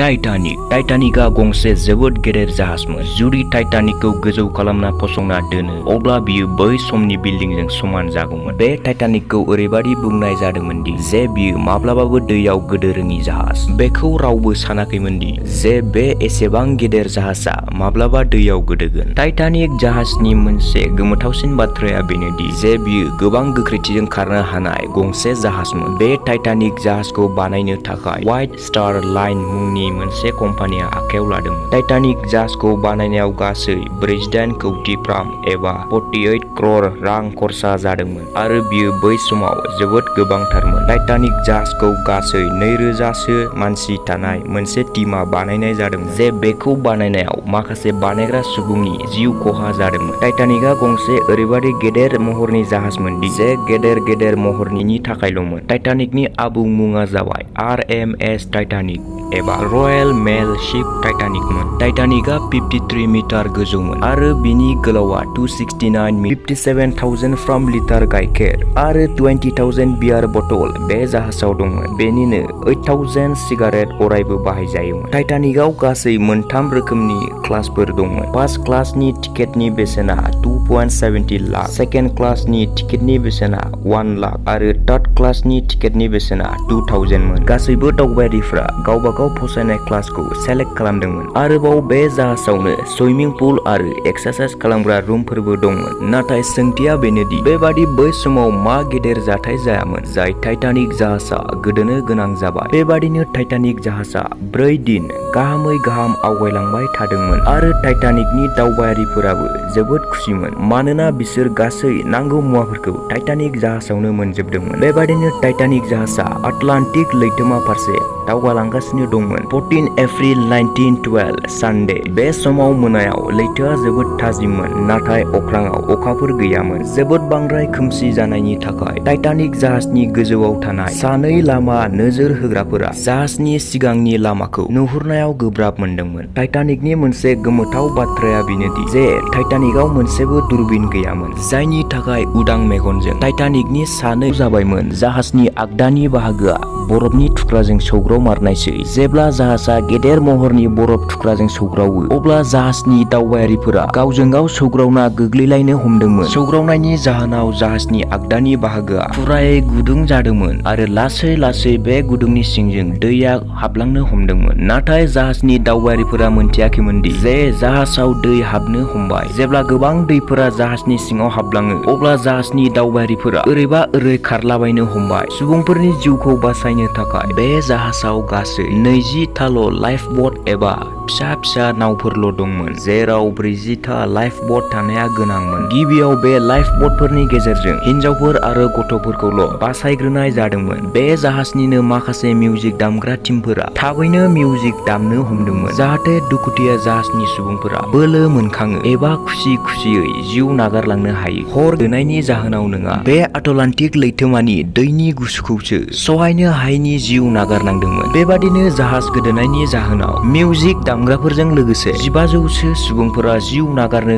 टाइटानिकआ गंसे जोबोद गेदेर जाहाजमोन। जुदि टाइटानिकखौ गोजौ खालामना फसंना दोनो अब्ला बियो बै समनि बिल्डिंजों समान जागौमोन। बे टाइटानिकखौ ओरैबादि बुंनाय जादोंमोनदि जे बियो माब्लाबाबो दैयाव गोदोरोङि जाहाज। बेखौ रावबो सानाखैमोनदि जे बे एसेबां गेदेर जाहाजआ माब्लाबा दैयाव गोदोगोन। टाइटानिक जाहाजनि मोनसे गोमोथावसिन बाथ्राया बेनोदि जे बियो गोबां गोख्रैथिजों खारनो हानाय गंसे जाहाजमोन। बे टाइटानिक जाहाजखौ बानायनो थाखाय व्हाइट स्टार लाइन मुंनि मोनसे कम्पानिया आखायाव लादोंमोन। टाइटानिक जाहाजखौ बानायनायाव गासै 48 कौटि प्राम एबा 48 क्रर रां खरसा जादोंमोन आरो बियो बै समाव जोबोद गोबांथारमोन। टाइटानिक जाहाजखौ गासै 2000 सो मानसि थानाय मोनसे टीमआ बानायनाय जादोंमोन। जे बेखौ बानायनायाव माखासे बानायग्रा सुबुंनि जिउ खहा जादोंमोन। टाइटानिकआ गंसे ओरैबादि गेदेर महरनि जाहाजमोन जे गेदेर महरनि थाखायल'मोन। टाइटानिकनि आबुं मुङा जाबाय RMS टाइटानिक एबा रयेल मेल शिप टाइटानिकमोन। टाइटानिकआ 53 मिटार गोजौमोन आरो बिनि गोलावआ 269 मिटार। 57,000 फार्म लिटार गाइखेर आरो 20,000 बियार बटल बे जाहाजाव दंमोन। बेनिनो 8,000 सिगारेट अरायबो बाहायजायोमोन। टाइटानिकआव गासै मोनथाम रोखोमनि क्लासफोर दंमोन। फार्स्ट क्लासनि टिकेटनि बेसेना 2.70 लाख, सेकेन्ड क्लासनि टिकेटनि बेसेना 1 लाख आरो थार्ड क्लासनि टिकेटनि बेसेना 2,000 मोन। गासैबो दावबायारिफ्रा गावबा गाव फसायनाय क्लासखौ सेलेक्ट खालामदोंमोन। आरोबाव बे जाहाजावनो सुइमिं पुल आरो एक्सारसाइज खालामग्रा रुमफोरबो दंमोन। नाथाय सोंथिया बेनोदि बेबादि बै समाव मा गेदेर जाथाय जायामोन जाय टाइटानिक जाहाजआ गोदोनो गोनां जाबाय। बेबादिनो टाइटानिक जाहाजआ 4 दिन गाहामै गाहाम आवगायलांबाय थादोंमोन आरो टाइटानिकनि दावबायारिफोराबो जोबोद खुसिमोन मानोना बिसोर गासै नांगौ मुवाफोरखौ टाइटानिक जाहाजावनो मोनजोबदोंमोन। बेबादिनो टाइटानिक जाहाजआ आटलान्टिक लैथोमा फारसे दावगालांगासिनो दंमोन। 14 एप्रिल 1912 सानडे। बे समाव मोनायाव लैथोआ जोबोद थाजिममोन नाथाय अख्राङाव अखाफोर गैयामोन। जोबोद बांद्राय खोमसि जानायनि थाखाय टाइटानिक जाहाजनि गोजौआव थानाय सानै लामा नोजोर होग्राफोरा जाहाजनि सिगांनि लामाखौ नुहुरनायाव गोब्राब मोनदोंमोन। टाइटानिकनि मोनसे गोमोथाव बाथ्राया बेनोदि जे टाइटानिकआव मोनसेबो दुरबिन गैयामोन जायनि थाखाय उदां मेगनजों टाइटानिकनि सानै जाबायमोन। जाहाजनि आगदानि बाहागोआ बरफनि थुख्राजों सौग्रावमारनायसै। जेब्ला जाहाजआ गेदेर महरनि बरफ थुख्राजों सौग्रावो अब्ला जाहाजनि दावबायारिफोरा गावजों गाव सौग्रावना गोग्लैलायनो हमदोंमोन। सौग्रावनायनि जाहोनाव जाहाजनि आगदानि बाहागोआ फुरायै गुदुं जादोंमोन आरो लासै बे गुदुंनि सिंजों दैया हाबलांनो हमदोंमोन। नाथाय जाहाजनि दावबायारिफोरा मोनथियाखैमोनदि जे जाहाजाव दै हाबनो हमबाय। जेब्ला गोबां दैफोरा जाहाजनि सिङाव हाबलाङो अब्ला जाहाजनि दावबायारिफोरा ओरैबा ओरै खारलाबायनो हमबाय। सुबुंफोरनि जिउखौ बासायनो थाखाय बे जाहाजाव गासै 20 थाल' लाइफबट एबा फिसा नावफोरल' दंमोन जेराव 40 था लाइफबट थानाया गोनांमोन। गिबियाव बे लाइफबटफोरनि गेजेरजों हिनजावफोर आरो गथ'फोरखौल' बासायग्रोनाय जादोंमोन। बे जाहाजनिनो माखासे मिउजिक दामग्रा टीमफोरा थाबैनो मिउजिक दामनो हमदोंमोन जाहाथे दुखुथिया जाहाजनि सुबुंफोरा बोलो मोनखाङो एबा खुसियै जिउ नागारलांनो हायो। हर गोनायनि जाहोनाव नङा, बे आटलान्टिक लैथोमानि दैनि गुसुखौसो सहायनो हायैनि जिउ नागारनांदोंमोन। बेबादिनो जाहाज गोदोनायनि जाहोनाव मिउजिक दामग्राफोरजों लोगोसे 1500 सो सुबुंफोरा जिउ नागारनो